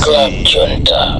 Club DC Junta,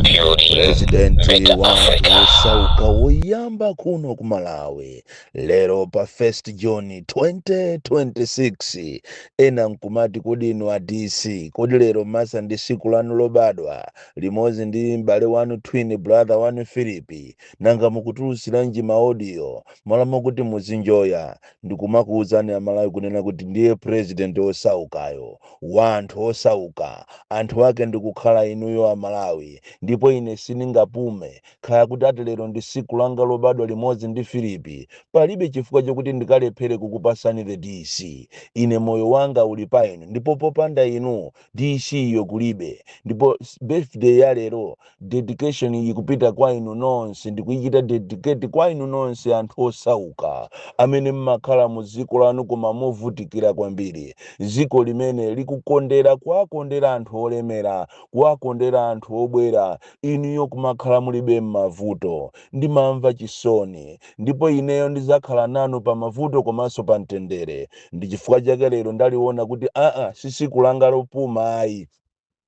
building President better wa anthu Africa. osauka woyamba kuno ku Malawi, lero pa 1 June 2026. Ena nkumati, "Kodi inu a DC, kodi lero masa ndi siku lanu lobadwa limodzi ndi m'bale wanu, twin brother wanu Philip? Nanga mukutulutsiranji ma audio malamo kuti muzinjoya?" Ndikumakuwuzani Amalawi kunena kuti ndiye president osaukayo wa anthu osauka, anthu ake ndikukhala inuyo Amalawi. Ndipo ine sindingapume kaya kuti ati lero ndi siku langa lobadwa limodzi ndi Filipi, palibe chifukwa chokuti ndikalephere kukupasani the DC. Ine moyo wanga uli pa inu, ndipo popanda inu DC iyo kulibe. Ndipo birthday ya lero, dedication ikupita kwa inu nonse. Ndikuichita dedicate kwa inu nonse anthu osauka amene mmakhala mu dziko lanu koma movutikira kwambiri, dziko limene likukondera, kuwakondera anthu olemera, kuwakondera anthu obwera, inuyo kumakhala mulibe m'mavuto. Ndimamva chisoni, ndipo ineyo ndizakhala nanu pa mavuto komanso pa mtendere. Ndi chifukwa chake lero ndaliona kuti aa, si siku langa lopuma ayi,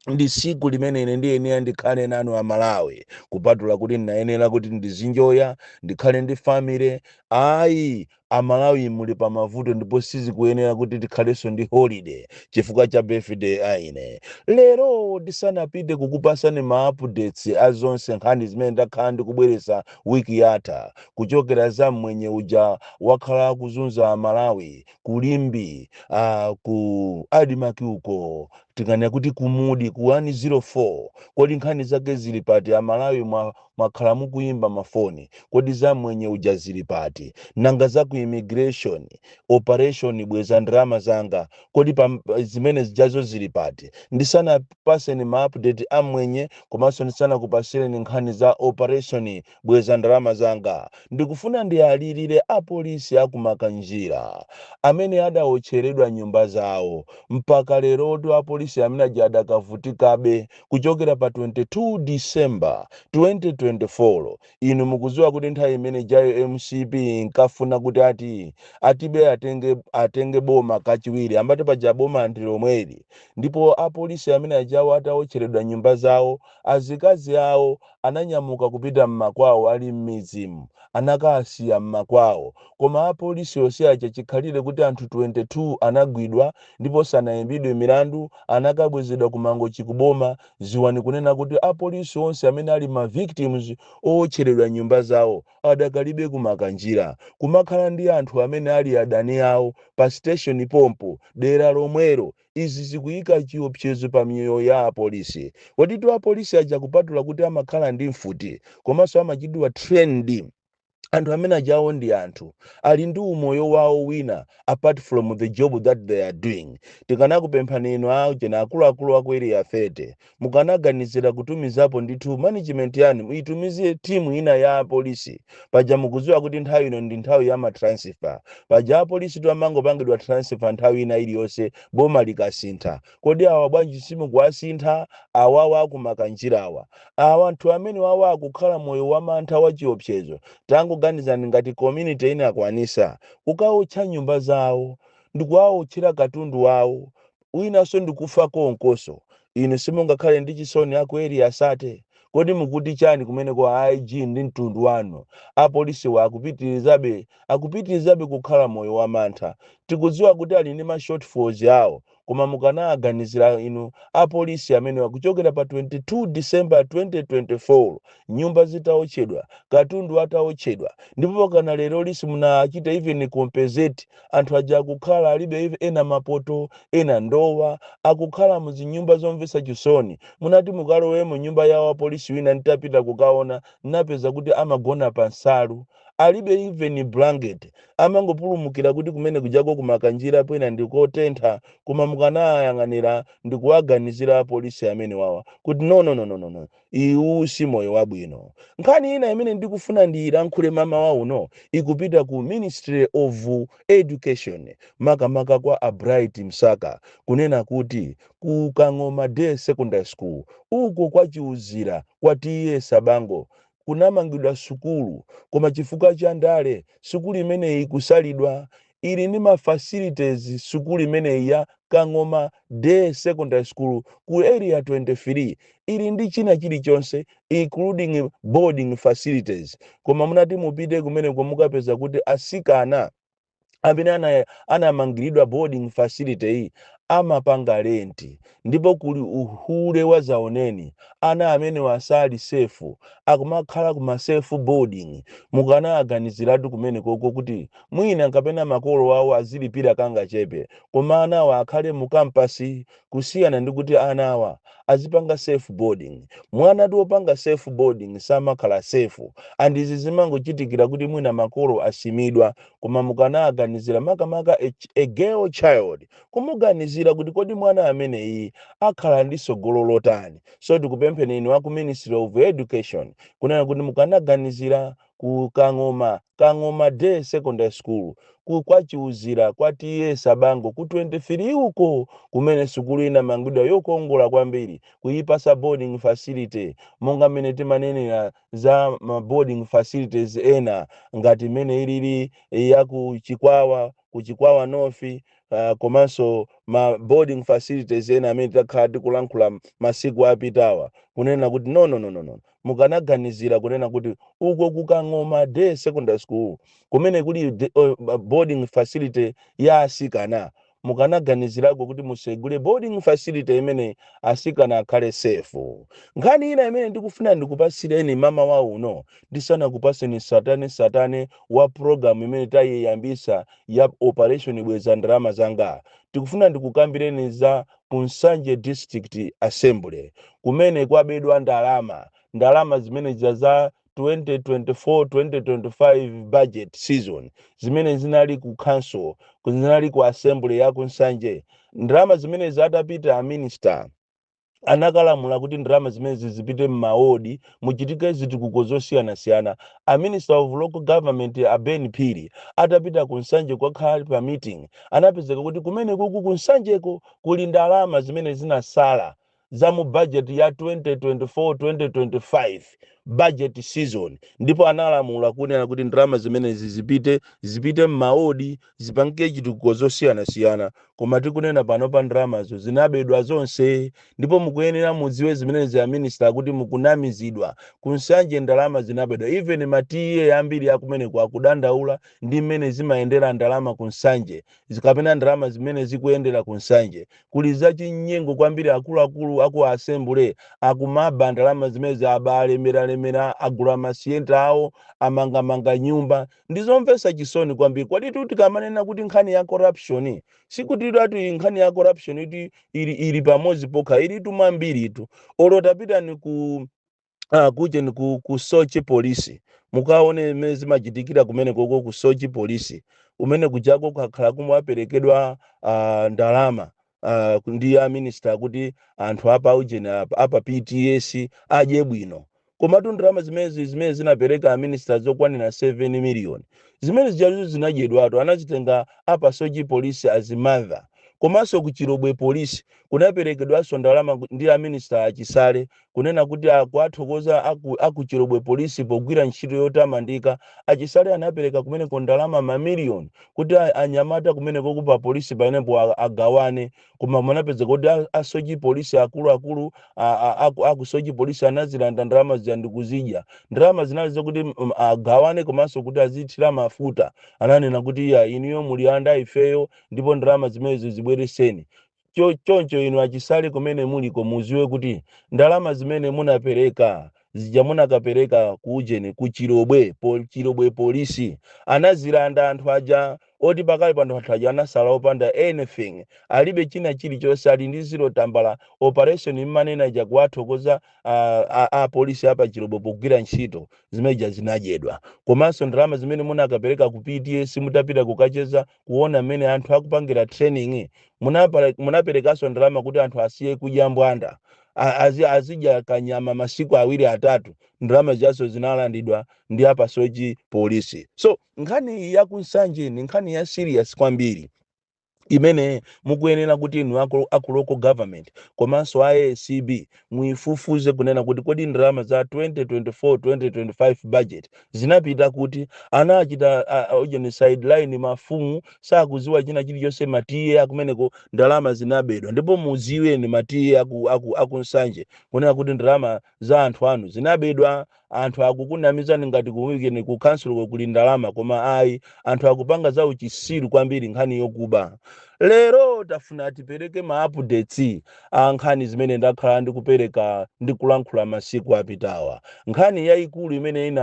ndi siku limene ine ndiyenera ndikhale nanu Amalawi. Kupatula kuti ndinayenera kuti ndizinjoya, ndikhale ndi family, ayi, Amalawi muli pa mavuto, ndipo sizikuyenera kuti tikhalenso ndi holiday chifukwa cha birthday aine lero. Ndisanapite kukupasani ma updates a zonse nkhani zimene ndakhala ndikubweretsa wiki yatha, kuchokera za mwenye uja wakhala akuzunza Amalawi kulimbi, ku ADMARC uko, tikanena kuti kumudi ku 104, kodi nkhani zake zili pati? Amalawi mwakhala mukuyimba mafoni, kodi za mwenye uja zili pati? Nanga za ku immigration, operation bweza ndalama zanga, kodi pa zimene zijazo zili pati? Ndisanapaseni ma update a mwenye komanso ndisanakupasireni nkhani za operation bweza ndalama zanga, ndikufuna ndiyalirire apolisi akumakanjira amene adawotcheredwa nyumba zawo. Mpaka lerotu apolisi amene aja adakavutikabe kuchokera pa 22 December 2024. Inu mukudziwa kuti nthawi imene jayo MCP inkafuna kuti ati atibe atenge boma kachiwiri, amati paja boma ndi lomweli. Ndipo apolisi amene ajawo atawotcheredwa nyumba zawo, azikazi awo ananyamuka kupita mmakwawo, ali m'midzimu, anakasiya mmakwawo. Koma apolisi onse aja, chikhalire kuti anthu 22 anagwidwa ndipo sanayimbidwe milandu, anakabwezedwa ku Mangochi kuboma. Ziwani kunena kuti apolisi onse amene ali ma victims owotcheredwa nyumba zawo adakalibe kumakanjira, kumakhala ndi anthu amene ali adani awo pa station pompo dera lomwelo. Izi zikuyika chiopsezo pa miyoyo ya apolisi. Koditu apolisi aja, kupatula kuti amakhala ndi mfuti komanso amachitidwa trained, anthu amene ajawo ndi anthu ali ndi umoyo wawo wina apart from the job that they are doing. Tikanakupemphani inu achena akuluakulu aku Area 30, mukanaganizira kutumizapo ndithu management yanu, muitumize timu ina ya apolisi. Paja mukudziwa kuti nthawi ino ndi nthawi ya ma transfer. Paja apolisi tu amangopangidwa transfer nthawi ina iliyonse boma likasintha. Kodi awa bwanji simukuwasintha awawa akumakanjirawa? Awa anthu amene wawa akukhala moyo wamantha wa chiopsezo. Tangoganizani ngati community ina akwanisa kukawotcha nyumba zawo ndikuwawotchera katundu wawo, winanso ndikufa konkoso, inu simungakhale ndi chisoni aku Area 30? Kodi mukuti chani kumene kwa IG ndi mtundu wanu? Apolisi akupitirizabe kukhala moyo wamantha. Tikudziwa kuti ali ndi ma shortfalls awo, koma mukanaganizira inu apolisi amene kuchokera pa 22 December 2024 nyumba zitawotchedwa, katundu atawotchedwa, ndipo pakana lero lisi munachita even compensate anthu aja. Akukhala alibe ena mapoto, ena ndowa, akukhala muzinyumba zomvetsa chisoni. Munati mukalowemo nyumba yawo apolisi wina, nditapita kukaona, napeza kuti amagona pa nsalu, alibe even blanket, amangopulumukira kuti kumene kujako kumakanjira pwena ndikotentha. Koma mukanayang'anira ndikuwaganizira apolisi amene wawa kuti no, no, no, no, no, no, iwu si moyo wabwino. Nkhani ina imene ndikufuna ndiyilankhule mamawa uno ikupita ku Ministry of Education, makamaka kwa a Bright Msaka, kunena kuti ku Kang'oma Day Secondary School uko kwa Chiuzira kwa T/A Sabango kunamangidwa sukulu, koma chifukwa cha ndale sukulu imeneyi ikusalidwa. Ili ndi ma facilities sukulu imeneyi ya Kang'oma Day Secondary School ku Area 23, ili ndi china chilichonse, including boarding facilities. Koma munati mupite kumeneko, mukapeza kuti asikana amene anamangiridwa boarding facility iyi amapanga rent, ndipo kuli uhule wa zaoneni. Ana amene wasali safe, akumakhala kuma self boarding. Mukanaganiziratu kumene koko kuti mwina kapena makolo awo azilipira kangachepe, koma anawa akhale mu campus, kusiyana ndi kuti anawa azipanga self boarding. Mwana ndi wopanga self boarding samakhala safe, and izi zimangochitikira kuti mwina makolo asimidwa. Koma mukanaganizira makamaka a girl child, kumuganizira kuti kodi mwana ameneyi akhala ndi tsogolo lotani? So tikupempheni inu aku Ministry of Education kunena kuti mukanaganizira ku Kang'oma Day Secondary School ku kwachiuzira kwa T/A Sabango ku 23 uko, kumene sukulu inamangidwa yokongola kwambiri, kuyipasa boarding facility monga mmene timanenera za ma boarding facilities ena ngati imene ilili ya ku Chikwawa, ku Chikwawa North, komanso ma boarding facilities ena amene takhala tikulankhula masiku apitawa, kunena kuti no, no, no, no, no. Mukanaganizira kunena kuti uko kuKang'oma Day Secondary School kumene kuli boarding facility ya asikana, mukanaganizirako kuti musegule boarding facility imene asikana akhale safe. Nkhani ina imene ndikufuna ndikupasireni mama wa uno, ndisanakupaseni satane satane wa program imene tayiyambisa ya Operation Bweza Ndalama Zanga, tikufuna ndikukambireni za kuNsanje District Assembly kumene kwabedwa ndalama, ndalama zimene za 2024 2025 budget season, zimene zinali ku council, zinali ku assembly ya kuNsanje. Ndalama zimene zatapita, a minister anakalamula kuti ndalama zimenezi zipite m'mawodi, muchitike zitukuko zosiyanasiyana. A Minister of Local Government a Ben Phiri atapita ku Nsanje kwakhala pa meeting, anapezeka kuti kumene kuku ku Nsanjeko kuli ndalama zimene zinasala za mu budget ya 2024 2025 budget season, ndipo analamula kunena kuti ndalama zimenezi zipite m'mawodi, zipangike chitukuko zosiyanasiyana. Koma tikunena pano pa, ndalamazo zinabedwa zonse. Ndipo mukuyenera mudziwe zimenezi a minister, kuti mukunamizidwa. KuNsanje ndalama zinabedwa. Even ma T/A ambiri akumeneko akudandaula ndi mmene zimayendera ndalama kuNsanje, kapena ndalama zimene zikuyendera kuNsanje. Kuli zachinyengo kwambiri. Akuluakulu aku assembly akumaba ndalama zimene abalemeraalemera, agula maSienta awo, amangamanga nyumba. Ndizomvetsa chisoni kwambiri. Kwaditu tikamanena kuti nkhani ya corruption, sikuti ati nkhani ya corruption iti ili pamodzi pokha, ilitu mwambiritu. Olo tapitani ku kuja ku Soche Polisi, mukaone mmene zimachitikira kumene koko ku Soche Polisi, umene kujako kakhala kumwe aperekedwa ndalama ndi a minister kuti anthu apa ujeni apa PTS adye bwino. Komatu ndalama zimene zinapereka a minister zokwanira 7 million, zimene zijazo zinadyedwatu, anazitenga apa Soche Polisi azimother. Komanso ku Chilobwe Polisi kunaperekedwanso ndalama ndi a minister aChisale, kunena kuti akuathokoza aku Chilobwe Polisi pogwira ntchito yotamandika. AChisale anapereka kumeneko ndalama mamiliyoni kuti anyamata kumeneko kupa polisi paenepo agawane. Koma munapeza kuti aSoche Polisi, akuluakulu aku Soche Polisi anazilanda ndalama zija ndikuzidya. Ndalama zinali zokuti agawane komanso kuti azithira mafuta. Ananena kuti iya, inuyo muli anda ifeyo, ndipo ndalama zimenezo zibwereseni. Choncho inu aChisale kumene muliko, muziwe kuti ndalama zimene munapereka zija, munakapereka kuujeni ku Chilobwe Chilobwe Polisi, anazilanda anthu aja, oti pakali pano anthu aja anasala opanda anything, alibe china chilichonse, ali ndi zero tambala. Operation imanena ija kuwathokoza a polisi apa Chilobwe pogwira ntchito, zimeneja zinadyedwa. Komanso ndalama zimene munakapereka ku PTS, mutapita kukacheza kuona mmene anthu akupangira training, munaperekanso ndalama kuti anthu asiye kudya mbwanda, azidya kanyama masiku awiri atatu. Ndalama zaso zinalandidwa ndi apa Soche Polisi. So nkhani iyi yakuNsanje ni nkhani ya serious kwambiri. Imene mukuyenera kuti inu aku local government komanso ACB muifufuze kunena kuti kodi ndalama za 2024 2025 budget zinapita kuti? Anachita ujeni sideline, mafumu sakuziwa china chilichonse, ma T/A akumeneko ndalama zinabedwa. Ndipo muziwe ni ma T/A aku Nsanje kunena kuti ndalama za anthu anu zinabedwa. Anthu akukunamizani ngati ku weekend ku council kuli ndalama, koma ayi, anthu akupanga za uchisiru kwambiri, nkhani yokuba. Lero tafuna tipereke ma updates a nkhani zimene ndakhala ndikupereka ndikulankhula masiku apitawa. Nkhani yayikulu imene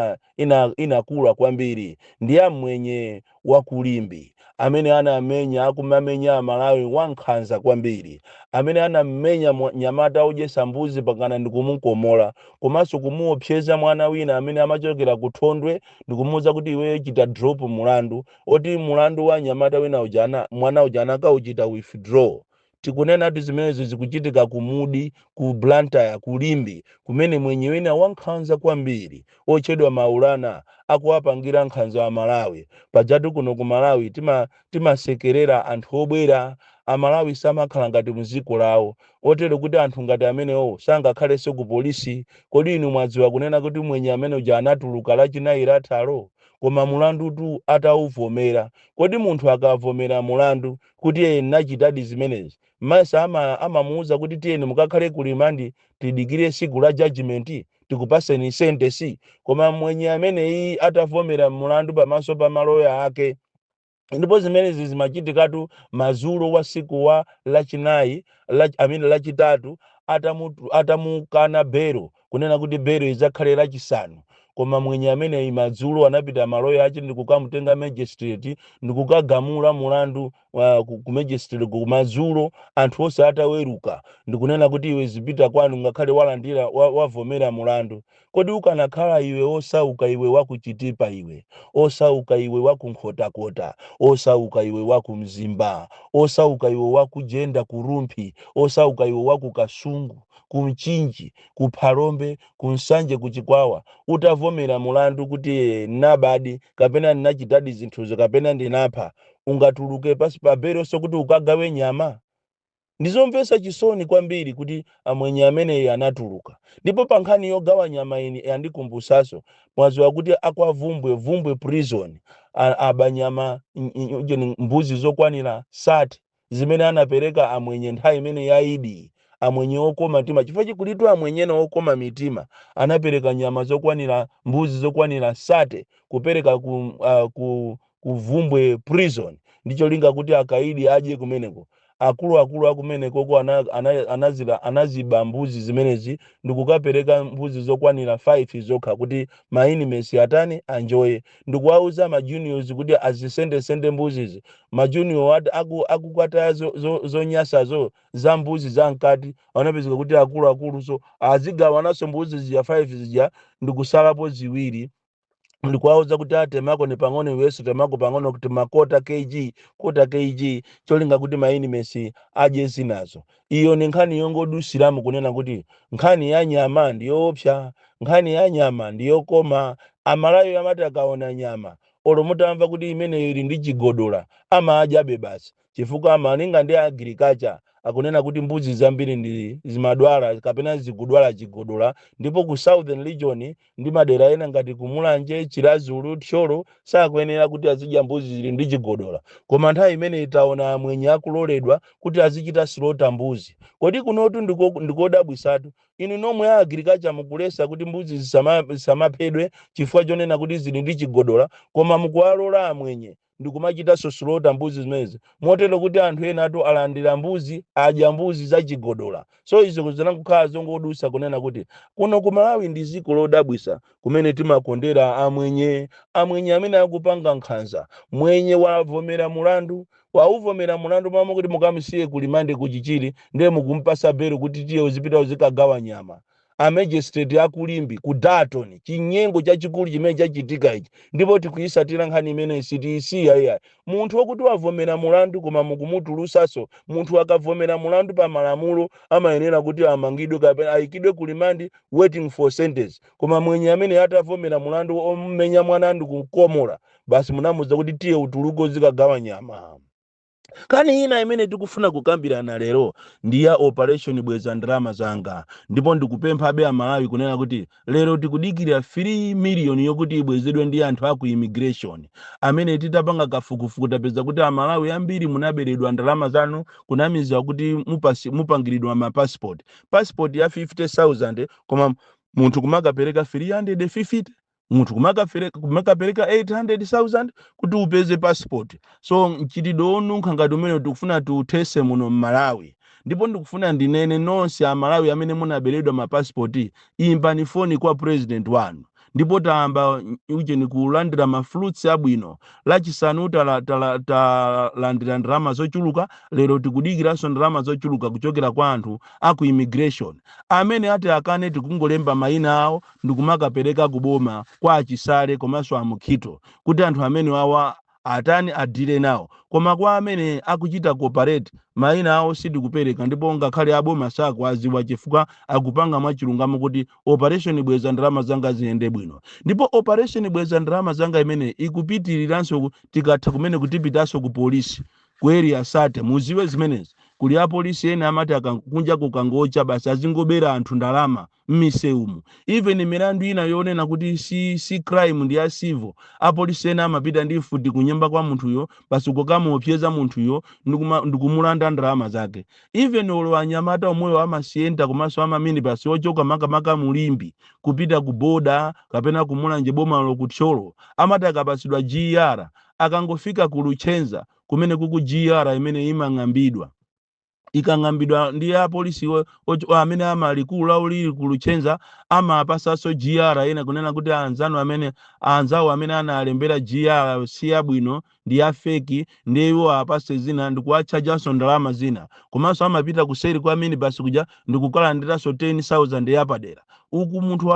inakula kwambiri ndi ya mwenye wa ku Limbe amene anamenya, akumamenya Amalawi, wankhanza kwambiri, amene anamenya nyamata odyesa mbuzi pakana ndikumukomola, komanso kumuopseza mwana wina amene amachokera ku Thondwe ndikumuwuza kuti iweyo chita drop mulandu, oti mulandu wa nyamata wina uja mwana uja anakauchita withdraw. Tikunena kuti zimenezo zikuchitika ku Mudi, ku Blantyre, ku Limbe, kumene mwenye wina wankhanza kwambiri otchedwa Maulana akuwapangira nkhanza Amalawi. Pajatu kuno ku Malawi timasekerera anthu obwera. Amalawi samakhala ngati muziko lawo, otero kuti anthu ngati amenewo sangakhalenso ku polisi. Kodi inu mwadziwa kunena kuti mwenye amene uja anatuluka Lachinayi lathalo, koma mulandutu atawuvomera? Kodi munthu akavomera mulandu kuti iye nachitadi zimenezi, masa amamuwuza kuti tiyeni mukakhale ku remand, tidikire siku la judgment, tikupaseni sentence? Koma mwenye ameneyi atavomera mulandu pamaso pa maloya ake, ndipo zimenezi zimachitikatu madzulo wa siku wa Lachinayi la, I mean Lachitatu, atamukana belo kunena kuti belo idzakhale Lachisanu. Koma mwenye ameneyi madzulo anapita maloya ache ndikukamutenga magistrate ndikukagamula mulandu ku magistrate ku madzulo, anthu onse ataweruka, ndikunena kuti iwe zipita kwanu ngakhale walandira wavomera mulandu. Kodi ukanakhala iwe osauka, iwe wakuchitipa, iwe osauka, iwe wakunkhotakota, osauka iwe wakumzimba, osauka iwe wakujenda kurumphi, osauka iwe wakukasungu, kumchinji, kuphalombe, kunsanje, kuchikwawa, utavomera mulandu kuti nabadi kapena ndinachitadi zinthuzo kapena ndinapha, ungatuluke pasi pa belo kuti ukagawe nyama? Ndizomvetsa chisoni kwambiri kuti amwenye ameneyi anatuluka. Ndipo pa nkhani yogawa nyama ini yandikumbusaso, mwaziwa kuti akwa Vumbwe, Vumbwe Prison, aba nyama, mbuzi zokwanira 30 zimene anapereka amwenye nthawi imene ya Idi. Amwenye okoma mtima, chifukwa chikulitu amwenyena okoma mitima, anapereka nyama zokwanira, mbuzi zokwanira 30 kupereka ku Vumbwe Prison, ndicho linga kuti akaidi adye kumeneko. Akuluakulu akumenekoko anaziba mbuzi zimenezi ndikukapereka mbuzi zokwanira 5 zokha kuti ma inmates atani, anjoye, ndikuwauza ma juniors kuti azisendesende mbuzizi. Ma junior akukataya zonyasazo za mbuzi za mkati. Anapezeka kuti akuluakuluso azigawananso mbuzi zija 5 zija ndikusalapo ziwiri, ndikuwauza kuti atemako ni pang'ono, iwenso temako pang'ono, kuti makota kg, quarter kg, cholinga kuti ma inmates adye zinazo. Iyo ni nkhani yongodusiramo kunena kuti nkhani ya nyama ndiyoopsa, nkhani ya nyama ndiyokoma. Amalawi amati akaona nyama, olo mutamva kuti imeneyo ili ndi chigodola, amadyabe basi, chifukwa amalinga ndi agriculture akunena kuti mbuzi zambiri ndi zimadwala kapena zikudwala chigodola. Ndipo ku Southern Region ndi madera ena ngati kumulanje, Chiradzulu, Thyolo sakuyenera kuti azidya mbuzi zili ndi chigodola. Koma nthawi imene itaona amwenye akuloledwa kuti azichita slaughter mbuzi. Kodi kunotu ndikodabwisatu. Inu nomwe a agriculture mukulesa kuti mbuzi zisamaphedwe chifukwa chonena kuti zili ndi chigodola, koma mukuwalola amwenye ndikumachitanso slaughter mbuzi zimenezi, motero kuti anthu ena atu alandira mbuzi, adya mbuzi zachigodola. So izo zinangokhala zongodusa kunena kuti kuno ku Malawi ndi dziko lodabwisa kumene timakondera amwenye, amwenye amene akupanga nkhanza. Mwenye wavomera mulandu, wauvomera mulandu, mama kuti mukamsiye ku remand kuchichiri, ndiye mukumpasa belo kuti tiye uzipita uzikagawa nyama. A magistrate aku Limbe, ku Dalton, chinyengo chachikulu chimene chachitika ichi, ndipo tikuyisatira nkhani imene sitiyisiya iya. Munthu wokuti wavomera mulandu koma mukumutulusaso. Munthu akavomera mulandu, pa malamulo amayenera kuti amangidwe kapena ayikidwe ku remand waiting for sentence. Koma mwenye amene atavomera mulandu omenya mwana ndi kukomola, basi munamuza kuti tiye utuluke uzikagawa nyama. Nkhani ina imene tikufuna kukambirana lero ndi ya Operation Bweza Ndalama Zanga. Ndipo ndikupemphabe Amalawi kunena kuti lero tikudikira 3 miliyoni yokuti ibwezedwe ndi anthu aku immigration, amene titapanga kafukufuku tapeza kuti Amalawi ambiri munaberedwa ndalama zanu, kunamizidwa kuti mupangiridwa ma passport, passport ya 50,000, koma munthu kumakapereka 350, munthu kumakapereka 800,000 kuti upeze passport. So mchitidwe wonunkha ngati umene tikufuna tiuthese muno mMalawi. Ndipo ndikufuna ndinene, nonse Amalawi amene munaberedwa mapasipoti, imbani foni kwa president wanu. Ndipo tayamba ujeni kulandira ma fruits abwino. Lachisanu talandira ndalama zochuluka. Lero tikudikiranso ndalama zochuluka kuchokera kwa anthu aku immigration. Amene ati akane, tikungolemba mayina awo ndikumakapereka kuboma kwa Achisale komanso Amukhito, kuti anthu amene awa atani, adire nawo. Koma kwa amene akuchita cooperate, mayina awo sitikupereka, ndipo ngakhale aboma sakuaziwa, chifukwa akupanga mwachilungamo kuti Operation Bweza Ndalama Zanga ziyende bwino. Ndipo Operation Bweza Ndalama Zanga imene ikupitiriranso, tikatha kumene kutipitanso ku polisi ku Area 30. Muziwe zimenezi, kuli apolisi ena amati kunja kukangocha basi azingobera anthu ndalama m'misewumu. Even milandu ina yonena kuti si crime, ndi ya civil, apolisi ena amapita ndi mfuti kunyumba kwa munthuyo basi kukamuopseza munthuyo ndikumulanda ndalama zake. Even olo anyamata omweyo amasiyenta komanso amaminibus ochoka makamaka muLimbe kupita ku boda kapena kuMulanje bomalo kuThyolo, amati akapasidwa GR, akangofika ku Luchenza kumene kuku GR imene imang'ambidwa, ikang'ambidwa ndi apolisi amene amalikulu lawo lili ku Luchenza, amapasanso GR ena kunena kuti anzanu amene anzawo amene analembera GR si yabwino, ndi ya fake, ndi iwo apase zina ndikuwatchajanso ndalama zina. Komanso amapita kuseri kwa minibus kuja ndikukalandiranso 10,000 yapadera. Uku munthu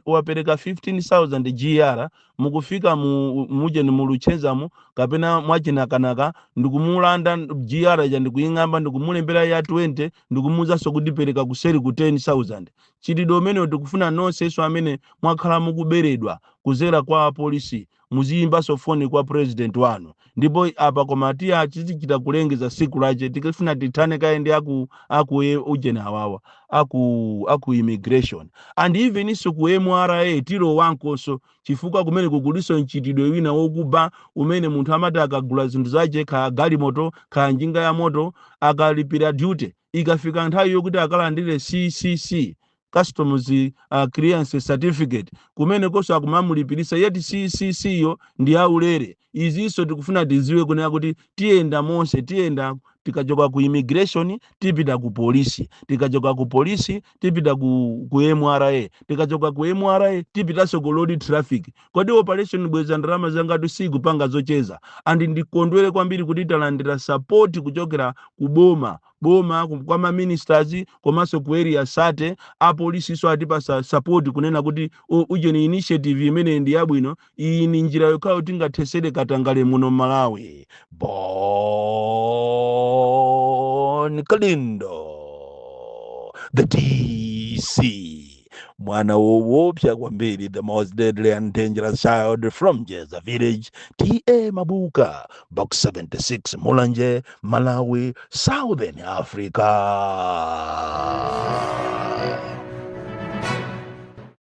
wapereka 15,000 GR, mukufika mu mujeni mu Luchenzamu kapena mwachinakanaka, ndikumulanda GR ija, ndikuying'amba, ndikumulembera ya 20, ndikumuzanso kuti pereka kuseri ku 10,000. Chitidwe umene tikufuna nonsenso amene mwakhala mukuberedwa kuzera kwa apolisi, muziyimbanso foni kwa president wanu. Ndipo apa koma tiye tizichita kulengeza siku lache. Tikufuna tithane kaye ndi aku ujeni awawa aku immigration and even iso ku MRA tilowankonso, chifukwa kumene kukuliso mchitidwe wina wokuba umene munthu amati akagula zinthu zace, kaya galimoto, kaya njinga ya moto, akalipira duty, ikafika nthawi yokuti akalandire CCC, customs clearance certificate, kumene koso akumamulipirisa, yeti CCC yo ndi aulere. Izinso tikufuna tiziwe kunena kuti tiyenda monse. Tiyenda, tikachoka ku immigration tipita ku polisi, tikachoka ku polisi tipita ku MRA, tikachoka ku MRA tipitanso ku road traffic. Kodi Operation Bweza Ndalama Zangatu sikupanga zocheza. And ndikondwere kwambiri kuti talandira support kuchokera ku boma boma kwa ma ministers komanso ku Area 30. Apolisiso atipasa support kunena kuti ujeni initiative imene ndi yabwino. Iyi ni njira yokhayo tingathesere katangale muno Malawi. Bon Kalindo, the DC, mwana woopsa kwambiri, the most deadly and dangerous child from Jeza Village, TA Mabuka, Box 76, Mulanje, Malawi, Southern Africa.